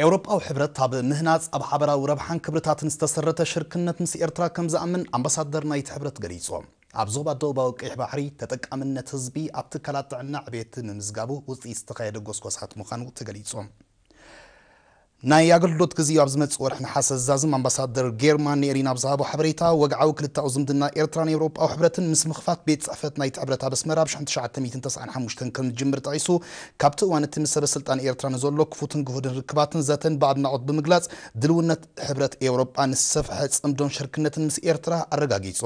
ኤውሮጳዊ ሕብረት ኣብ ምህናጽ፣ ኣብ ሓበራዊ ረብሓን ክብርታትን ዝተሰረተ ሽርክነት ምስ ኤርትራ ከም ዝኣምን ኣምባሳደር ናይቲ ሕብረት ገሊጹ። ኣብ ዞባ ደቡባዊ ቀይሕ ባሕሪ ተጠቃምነት ህዝቢ ኣብ ትካላት ጥዕና ዕቤት ንምምዝጋቡ ውጽኢት ዝተኻየደ ጎስጓሳት ምዃኑ ተገሊጹ። ናይ ኣገልግሎት ግዜኡ ኣብ ዝመጽእ ወርሒ ነሓሰ ዝዛዝም ኣምባሳደር ጌርማን ንኤሪና ኣብ ዝሃቦ ሓበሬታ፣ ወግዓዊ ክልተኣዊ ዝምድና ኤርትራን ኤውሮጳዊ ሕብረትን ምስ ምኽፋት ቤት ጽሕፈት ናይቲ ሕብረት ኣብ ኣስመራ ኣብ ሸሕን ትሽዓተ ሚእትን ተስዓን ሓሙሽተን ከም ዝጅምር ጠቒሱ፣ ካብቲ እዋን እቲ ምስ ሰበ ስልጣን ኤርትራ ንዘሎ ክፉትን ግሁድን ርክባትን ዘተን ብኣድናቖት ብምግላጽ፣ ድልውነት ሕብረት ኤውሮጳ ንዝሰፍሐ ጽምዶን ሽርክነትን ምስ ኤርትራ ኣረጋጊጹ።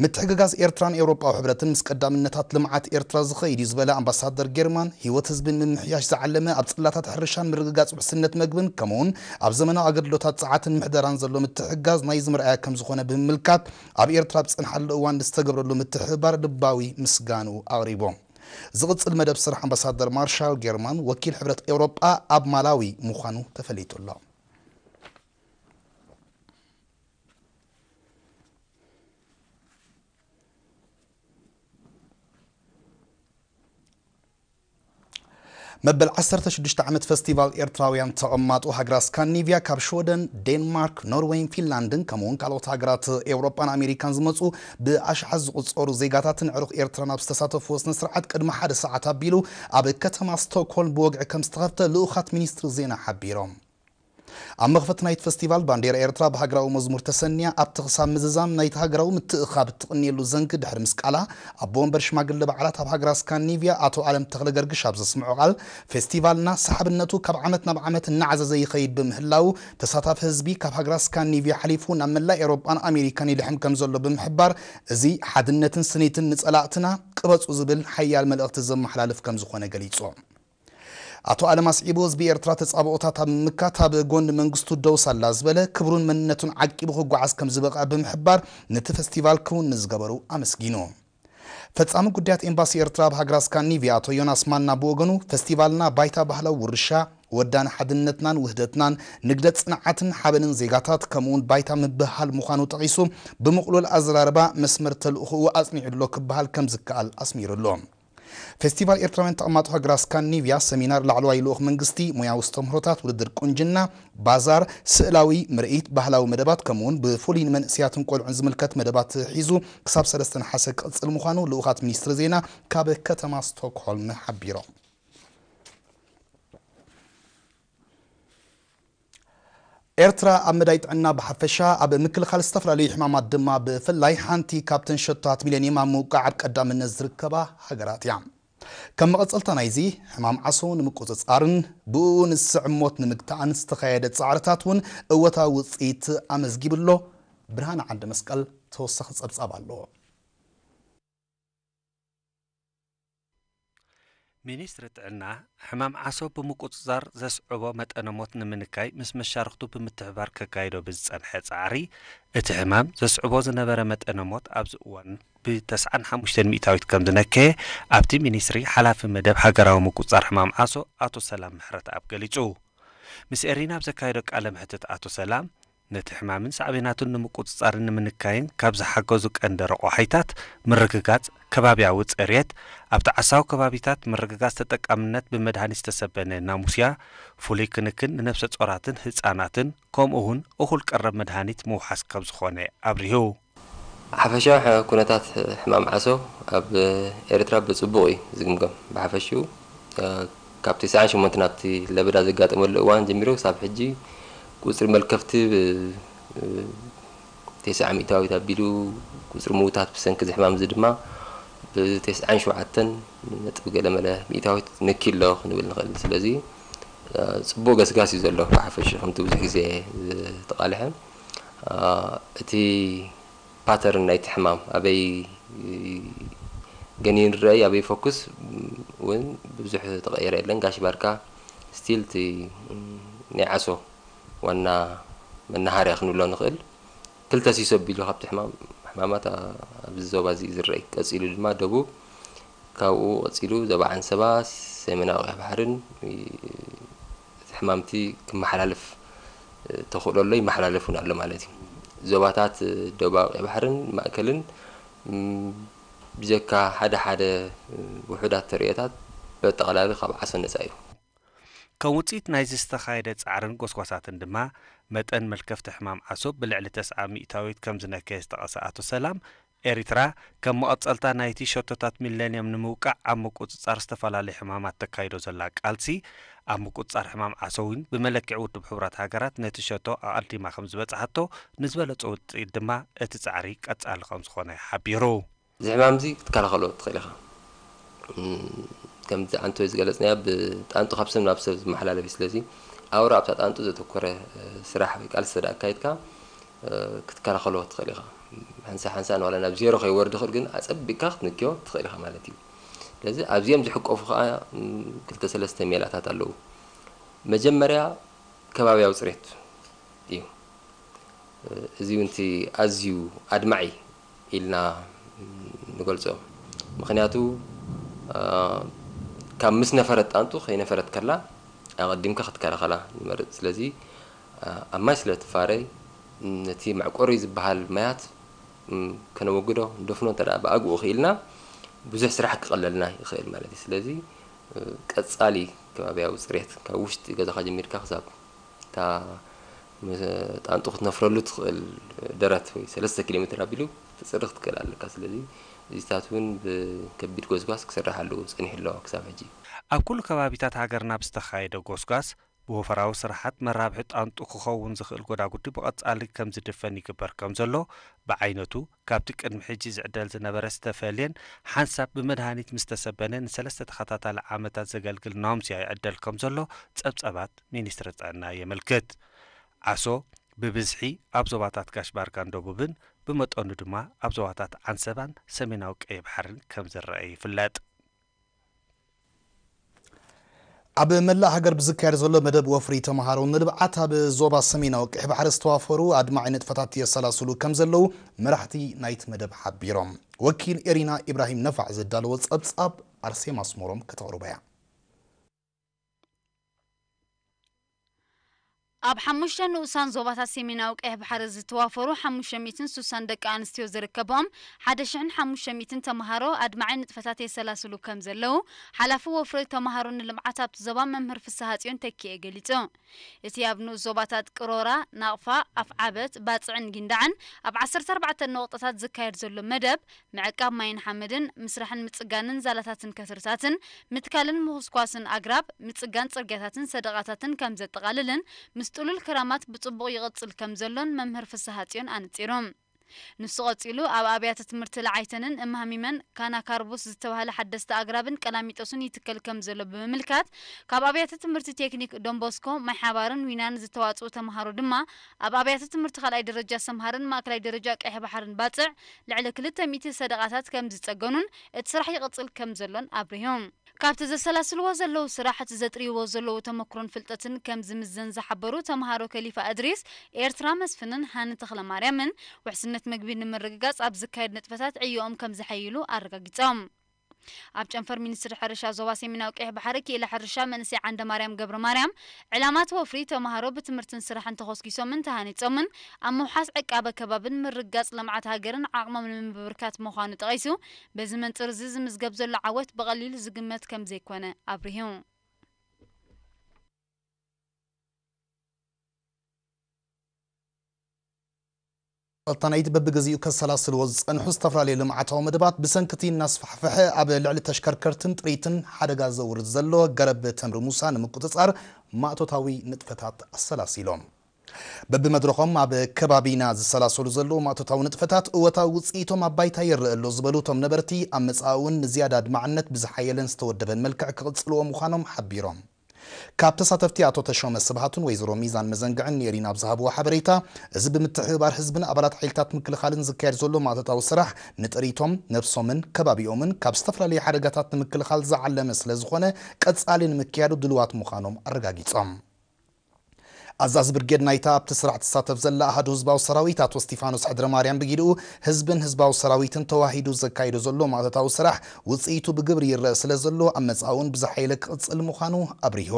ምትሕግጋዝ ኤርትራን ኤውሮጳዊ ሕብረትን ምስ ቀዳምነታት ልምዓት ኤርትራ ዝኸይድ እዩ ዝበለ ኣምባሳደር ጌርማን፣ ህይወት ህዝቢ ንምምሕያሽ ዝዓለመ፣ ኣብ ጽላታት ሕርሻን ምርግጋጽ ውሕስነት መግብን ከምኡውን ኣብ ዘመናዊ ኣገልግሎታት ጸዓትን ምሕደራን ዘሎ ምትሕግጋዝ ናይዚ መርኣያ ከም ዝኾነ ብምምልካት፣ ኣብ ኤርትራ ኣብ ዝጸንሓሉ እዋን ንዝተገብረሉ ምትሕብባር ልባዊ ምስጋንኡ ኣቕሪቡ። ዝቕጽል መደብ ስራሕ ኣምባሳደር ማርሻል ጌርማን ወኪል ሕብረት ኤውሮጳ ኣብ ማላዊ ምዃኑ ተፈሊጡ ኣሎ። መበል ዓሰርተ ሽዱሽተ ዓመት ፈስቲቫል ኤርትራውያን ተቐማጦ ሃገራት ስካንዲኔቭያ ካብ ሽወደን፣ ዴንማርክ፣ ኖርወይን ፊንላንድን ከምኡውን ካልኦት ሃገራት ኤውሮጳን ኣሜሪካን ዝመጹ ብኣሽሓት ዝቑጸሩ ዜጋታትን ኣዕሩኽ ኤርትራን ኣብ ዝተሳተፍዎ ስነ ስርዓት ቅድሚ ሓደ ሰዓት ኣቢሉ ኣብ ከተማ ስቶክሆልም ብወግዒ ከም ዝተኸፍተ ልኡኻት ሚኒስትሪ ዜና ሓቢሮም። ኣብ መኽፈቲ ናይቲ ፈስቲቫል ባንዴራ ኤርትራ ብሃገራዊ መዝሙር ተሰንያ ኣብቲ ክሳብ ምዝዛም ናይቲ ሃገራዊ ምትእኻብ እትቕንየሉ ዘንጊ ድሕሪ ምስቃላ፣ ኣቦ ወንበር ሽማግለ በዓላት ኣብ ሃገራት ስካንዲኔቭያ ኣቶ ኣለም ተኽለ ገርግሽ ኣብ ዘስምዖ ቃል፣ ፌስቲቫልና ሰሓብነቱ ካብ ዓመት ናብ ዓመት እናዓዘዘ ይኸይድ ብምህላው፣ ተሳታፊ ህዝቢ ካብ ሃገራት ስካንዲኔቭያ ሓሊፉ ናብ መላእ ኤውሮጳን ኣሜሪካን ይልሕም ከም ዘሎ ብምሕባር፣ እዚ ሓድነትን ስኒትን ንጸላእትና ቅበጹ ዝብል ሓያል መልእኽቲ ዘመሓላልፍ ከም ዝኾነ ገሊጹ። ኣቶ ኣለም ኣስዒቡ፣ ህዝቢ ኤርትራ ተጻብኦታት ኣብ ምምካት ኣብ ጎኒ መንግስቱ ደው ሳላ ዝበለ፣ ክብሩን መንነቱን ዓቂቡ ክጓዓዝ ከም ዝበቕዐ ብምሕባር፣ ነቲ ፈስቲቫል ክውንነት ዝገበሩ ኣመስጊኑ። ፈጻሚ ጉዳያት ኤምባሲ ኤርትራ ኣብ ሃገራት ስካንዲኔቭያ ኣቶ ዮናስ ማና ብወገኑ፣ ፈስቲቫልና ባይታ ባህላዊ ውርሻ፣ ወዳኒ ሓድነትናን ውህደትናን፣ ንግደት ጽንዓትን ሓበንን ዜጋታት፣ ከምኡውን ባይታ ምብህሃል ምዃኑ ጠቒሱ፣ ብምቕሉል ኣዘራርባ መስመር ተልእኾኡ ኣጽኒዑ ኣሎ ክበሃል ከም ዝከኣል ኣስሚሩ ኣሎ። ፌስቲቫል ኤርትራውያን ተቐማጦ ሃገራት ስካንዲኔቭያ፣ ሰሚናር ላዕለዋይ ልኡኽ መንግስቲ፣ ሞያዊ ኣስተምህሮታት፣ ውድድር ቁንጅና፣ ባዛር፣ ስእላዊ ምርኢት፣ ባህላዊ መደባት፣ ከምኡውን ብፍሉይ ንመንእሰያትን ቆልዑን ዝምልከት መደባት ሒዙ ክሳብ ሰለስተ ነሓሰ ክቕጽል ምዃኑ ልኡኻት ሚኒስትሪ ዜና ካብ ከተማ ስቶክሆልም ሓቢሮም። ኤርትራ ኣብ መዳይ ጥዕና ብሓፈሻ፣ ኣብ ምክልኻል ዝተፈላለዩ ሕማማት ድማ ብፍላይ ሓንቲ ካብተን ሸቶታት ሚሌኒየም ኣብ ምውቃዕ ኣብ ቀዳምነት ዝርከባ ሃገራት እያ። ከም መቐጸልታ ናይዚ፣ ሕማም ዓሶ ንምቁጽጻርን ብእኡ ንስዕ ሞት ንምግታእን ዝተኻየደ ጻዕርታት እውን እወታዊ ውጽኢት ኣመዝጊቡ ኣሎ። ብርሃነ ዓንደ መስቀል ተወሳኺ ጸብጻብ ኣለዎ። ሚኒስትሪ ጥዕና፣ ሕማም ዓሶ ብምቁጽጻር ዘስዕቦ መጠነ ሞት ንምንካይ ምስ መሻርኽቱ ብምትሕብባር ከካይዶ ብዝጸንሐ ጻዕሪ፣ እቲ ሕማም ዘስዕቦ ዝነበረ መጠነ ሞት ኣብዚ እዋን ብተስዓን ሓሙሽተን ሚእታዊት ከም ዝነከየ፣ ኣብቲ ሚኒስትሪ ሓላፊ መደብ ሃገራዊ ምቁጽጻር ሕማም ዓሶ ኣቶ ሰላም ምሕረተኣብ ገሊጹ። ምስ ኤሪና ኣብ ዘካየዶ ቃለ መሕትት ኣቶ ሰላም፣ ነቲ ሕማምን ሳዕቤናቱን ንምቁጽጻርን ንምንካይን ካብ ዝሓገዙ ቀንዲ ረቋሒታት ምርግጋጽ፣ ከባብያዊ ጽርየት፣ ኣብ ተዓሳዊ ከባቢታት ምርግጋጽ ተጠቃምነት ብመድሃኒት ዝተሰበነ ናሙስያ፣ ፍሉይ ክንክን ንነብሰ ጾራትን ህጻናትን፣ ከምኡ እውን እኹል ቀረብ መድሃኒት ምውሓስ ከም ዝኾነ ኣብሪሁ። ሓፈሻዊ ኩነታት ሕማም ዓሶ ኣብ ኤርትራ ብጽቡቕ እዩ ዝግምገም። ብሓፈሽኡ፣ ካብ ተስዓን ሸሞንተን ኣብቲ ለበዳ ዘጋጠመሉ እዋን ጀሚሩ ክሳብ ሕጂ ቁጽሪ መልከፍቲ ብ-፣ ተስዓ ሚእታዊት ኣቢሉ፣ ቁጽሪ ምዉታት ብሰንኪ እዚ ሕማም እዚ ድማ ብተስዓን ሸውዓተን ነጥቢ ገለ መለ ሚእታዊት ነኪ ኣሎ ክንብል ንኽእል። ስለዚ፣ ጽቡቕ ገስጋስ እዩ ዘሎ ብሓፈሽኡ ከምቲ ብዙሕ ግዜ ዝተቓልሐ። እቲ ፓተርን ናይቲ ሕማም ኣበይ ገኒን ረኣይ ኣበይ ፎኩስ እውን ብዙሕ ተቐየረ የለን። ጋሽ ባርካ ስቲል እቲ ናይ ዓሶ ዋና መናሃርያ ክንብሎ ንኽእል። ክልተ ሲሶ ኣቢሉ ካብቲ ሕማም፣ ሕማማት ኣብዚ ዞባ እዚ እዩ ዝረኣይ። ቀጺሉ ድማ ደቡብ፣ ካብኡ ቀጺሉ ዞባ ዓንሰባ፣ ሰሜናዊ ቀይሕ ባሕርን፣ እቲ ሕማምቲ ክመሓላለፍ ተኽእሎ ኣሎ፣ ይመሓላለፍ እውን ኣሎ ማለት እዩ። ዞባታት ደቡባዊ ቀይሕ ባሕርን ማእከልን፣ ም፣ ብጀካ ሓደ ሓደ ውሑዳት ተርእዮታት፣ በጠቕላሊ ካብ ዓሶ ነጻ እዩ። ከም ውፅኢት ናይዚ ዝተኻየደ ፃዕርን ጎስጓሳትን ድማ መጠን መልከፍቲ ሕማም ዓሶ ብልዕሊ ተስዓ ሚእታዊት ከም ዝነከየ ዝጠቐሰ ኣቶ ሰላም፣ ኤሪትራ ከም መቐጸልታ ናይቲ ሸቶታት ሚለንየም ንምውቃዕ ኣብ ምቁጽጻር ዝተፈላለዩ ሕማማት ተካይዶ ዘላ ቃልሲ፣ ኣብ ምቁጽጻር ሕማም ዓሶ እውን ብመለክዒ ውድብ ሕቡራት ሃገራት ነቲ ሸቶ ኣቐዲማ ከም ዝበጽሓቶ ንዝበለጾ ውጽኢት ድማ እቲ ጻዕሪ ቀጻሊ ከም ዝኾነ ሓቢሩ። እዚ ሕማም እዚ ክትከላኸሎ ትኽእል ኢኻ። እም፣ ከምቲ ኣንቶይ ዝገለጽናዮ ብጣንጡ ካብ ሰብ ናብ ሰብ ዝመሓላለፍ እዩ። ስለዚ ኣውራ ኣብታ ጣንጡ ዘተኮረ፣ እ፣ ስራሕ ወይ ቃልሲ ስለ ኣካይድካ፣ እ፣ ክትከላኸሎ ትኽእል ኢኻ። ሓንሳ ሓንሳ ንዋላ ናብ ዜሮ ከይወርድ ይኽእል፣ ግን ኣጸቢቕካ ክትንክዮ ትኽእል ኢኻ ማለት እዩ። ስለዚ ኣብዚኦም ዝሕቆፉ ኸኣ፣ እም፣ ክልተ ሰለስተ ሜላታት ኣለዉ። መጀመርያ ከባብያዊ ጽሬት እዩ። እዚ እውን እቲ ኣዝዩ ኣድማዒ ኢልና ንገልጾ። ምኽንያቱ፣ እ፣ ካብ ምስ ነፈረት ጣንጡ ከይነፈረት ከላ ኣቐዲምካ ክትከላኸላ ንመርጽ። ስለዚ፣ እ፣ ኣብ ማይ ስለ ትፋረይ፣ ነቲ መዕቆሪ ዝበሃል ማያት፣ እም፣ ከነወግዶ፣ ንደፍኖ እንተ ደኣ ብኣግኡ ክኢልና፣ ብዙሕ ስራሕ ክቐለልና ይኽእል ማለት እዩ። ስለዚ፣ እ፣ ቀጻሊ ከባብያዊ ጽሬት፣ ካብ ውሽጢ ገዛኻ ጀሚርካ ክሳብ እታ ጣንጡ ክትነፍረሉ ትኽእል ደረት ወይ ሰለስተ ኪሎ ሜትር ኣቢሉ ክትጽሪ ክትክእል ኣለካ። ስለዚ እዚታት እውን ብከቢድ ጎስጓስ ክስርሓሉ ጸኒሑ ኣሎ ክሳብ ሕጂ። ኣብ ኩሉ ከባቢታት ሃገርና ብዝተኻየደ ጎስጓስ፣ ብወፈራዊ ስራሓት መራብሒ ጣንጡ ክኸውን ዝኽእል ጎዳጉዲ ብቐጻሊ ከም ዝድፈን ይግበር ከም ዘሎ፣ ብዓይነቱ ካብቲ ቅድሚ ሕጂ ዝዕደል ዝነበረ ዝተፈልየን ሓንሳብ ብመድሃኒት ምስ ተሰበነ ንሰለስተ ተኸታታሊ ዓመታት ዘገልግል ናውምስያ ይዕደል ከም ዘሎ ጸብጻባት ሚኒስትሪ ጥዕና የመልክት። ዓሶ ብብዝሒ ኣብ ዞባታት ጋሽ ባርካን ደቡብን፣ ብመጠኑ ድማ ኣብ ዞባታት ዓንሰባን ሰሜናዊ ቀይሕ ባሕርን ከም ዝረአ ይፍለጥ። ኣብ መላእ ሃገር ብዝካየድ ዘሎ መደብ ወፍሪ ተምሃሮ ንልምዓት ኣብ ዞባ ሰሜናዊ ቀይሕ ባሕሪ ዝተዋፈሩ ኣድማዒ ንጥፈታት የሰላስሉ ከም ዘለዉ መራሕቲ ናይቲ መደብ ሓቢሮም። ወኪል ኤሪና ኢብራሂም ነፋዕ ዘዳለዎ ጸብጻብ ኣርሴማ ኣስመሮም ከተቕርቦ እያ። ኣብ ሓሙሽተ ንኡሳን ዞባታት ሰሜናዊ ቀይሕ ባሕሪ ዝተዋፈሩ ሓሙሽተ ሚእትን ስሳን ደቂ ኣንስትዮ ዝርከብኦም ሓደ ሽሕን ሓሙሽተ ሚእትን ተምሃሮ ኣድማዒ ንጥፈታት የሰላስሉ ከም ዘለዉ ሓላፊ ወፍሪ ተምሃሮ ንልምዓት ኣብቲ ዞባ መምህር ፍስሃጽዮን ተኪኤ ገሊጹ። እቲ ኣብ ንኡስ ዞባታት ቅሮራ፣ ናቕፋ፣ ኣፍዓበት፣ ባጽዕን ጊንዳዕን ኣብ ዓሰርተ ኣርባዕተ ነቑጣታት ዝካየድ ዘሎ መደብ፣ ምዕቃብ ማይን ሓመድን፣ ምስራሕን ምጽጋንን ዛላታትን ከትርታትን፣ ምትካልን ምኹስኳስን ኣግራብ፣ ምጽጋን ጽርግያታትን ሰደቓታትን ከም ዘጠቓልልን፣ ምስ ጥሉል ክራማት ብጽቡቕ ይቕጽል ከም ዘሎን መምህር ፍስሃጽዮን ኣነጺሩ። ንሱ ቀጺሉ፣ ኣብ ኣብያተ ትምህርቲ ለዓይተንን እማህሚመን ካናካርቡስ ዝተባህለ ሓደስቲ ኣግራብን ቀላሚጦስን ይትከል ከም ዘሎ ብምምልካት፣ ካብ ኣብያተ ትምህርቲ ቴክኒክ ዶንቦስኮ፣ ማይ ሓባርን ዊናን ዝተዋጽኡ ተምሃሮ ድማ፣ ኣብ ኣብያተ ትምህርቲ ካልኣይ ደረጃ ሰምሃርን ማእከላይ ደረጃ ቀይሕ ባሕርን ባጽዕ ልዕሊ ክልተ ሚእቲ ሰደቓታት ከም ዝጸገኑን እቲ ስራሕ ይቕጽል ከም ዘሎን ኣብሪሁ። ካብቲ ዘሰላስልዎ ዘለዉ ስራሕ፣ እቲ ዘጥርይዎ ዘለዉ ተመክሮን ፍልጠትን ከም ዝምዘን ዝሓበሩ ተምሃሮ ከሊፋ እድሪስ፣ ኤርትራ መስፍንን ሃኒ ተኽለማርያምን፣ ውሕስነት መግቢ ንምርግጋጽ ኣብ ዝካየድ ንጥፈታት ዕዮኦም ከም ዘሐይሉ ኣረጋጊጾም። ኣብ ጨንፈር ሚኒስትሪ ሕርሻ ዞባ ሰሜናዊ ቀይሕ ባሕሪ ክኢላ ሕርሻ መንእሰይ ዓንደ ማርያም ገብረ ማርያም፣ ዕላማ እቲ ወፍሪ ተምሃሮ ብትምህርትን ስራሕን ተኾስኪሶምን ተሃኒጾምን ኣብ ምውሓስ ዕቃበ ከባብን ምርግጋጽ ልምዓት ሃገርን ዓቕሞም ንምብርካት ምዃኑ ጠቒሱ፣ በዚ መንጽር እዚ ዝምዝገብ ዘሎ ዓወት ብቐሊል ዝግመት ከም ዘይኮነ ኣብሪሁ። ቀጥታ ናይቲ በብግዜኡ ከሰላስልዎ ዝጸንሑ ዝተፈላለዩ ልምዓታዊ መደባት ብሰንኪ እቲ እናስፋሕፈሐ ኣብ ልዕሊ ተሽከርከርትን ጥሪትን ሓደጋ ዘውርድ ዘሎ ገረብ ተምሪ ሙሳ ንምቁጽጻር ማእቶታዊ ንጥፈታት ኣሰላሲሎም። በብመድረኾም ኣብ ከባቢና ዝሰላሰሉ ዘለዉ ማእቶታዊ ንጥፈታት እወታዊ ውጽኢቶም ኣብ ባይታ ይረአ ኣሎ ዝበሉ እቶም ነበርቲ፣ ኣብ መጻኢ እውን ንዝያዳ ኣድማዕነት ብዝሓየለን ዝተወደበን መልክዕ ክቕጽልዎ ምዃኖም ሓቢሮም። ካብ ተሳተፍቲ ኣቶ ተሾመ ስብሃቱን ወይዘሮ ሚዛን መዘንግዕን ኔሪን ኣብ ዝሃብዎ ሓበሬታ፣ እዚ ብምትሕብባር ህዝብን ኣባላት ሓይልታት ምክልኻልን ዝካየድ ዘሎ ማእቶታዊ ስራሕ ንጥሪቶም፣ ነብሶምን ከባቢኦምን ካብ ዝተፈላለዩ ሓደጋታት ንምክልኻል ዝዓለመ ስለ ዝኾነ፣ ቀጻሊ ንምክያዱ ድልዋት ምዃኖም ኣረጋጊጾም። ኣዛዚ ብርጌድ ናይታ ኣብቲ ስራሕ ትሳተፍ ዘላ ኣሃዱ ህዝባዊ ሰራዊት ኣቶ እስቲፋኖስ ሕድረ ማርያም ብጊድኡ፣ ህዝብን ህዝባዊ ሰራዊትን ተዋሂዱ ዘካይዶ ዘሎ ማእቶታዊ ስራሕ ውጽኢቱ ብግብሪ ይረአ ስለ ዘሎ፣ ኣብ መጻኢ እውን ብዝሓየለ ክቕጽል ምዃኑ ኣብሪሁ።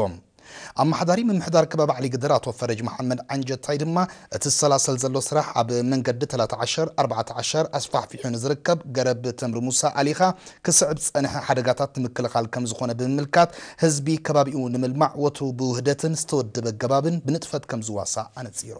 ኣመሓዳሪ ምምሕዳር ከባቢ ዓሊግድር ኣቶ ፈረጅ መሓመድ ዓንጀታይ ድማ፣ እቲ ዝሰላሰል ዘሎ ስራሕ ኣብ መንገዲ ተላተ ዓሸር ኣርባዕተ ዓሸር ኣስፋሕፊሑ ንዝርከብ ገረብ ተምሪ ሙሳ ኣሊኻ ክስዕብ ዝጸንሐ ሓደጋታት ንምክልኻል ከም ዝኾነ ብምምልካት፣ ህዝቢ ከባቢኡ ንምልማዕ ወትሩ ብውህደትን ዝተወደበ ኣገባብን ብንጥፈት ከም ዝዋሳእ ኣነጺሩ።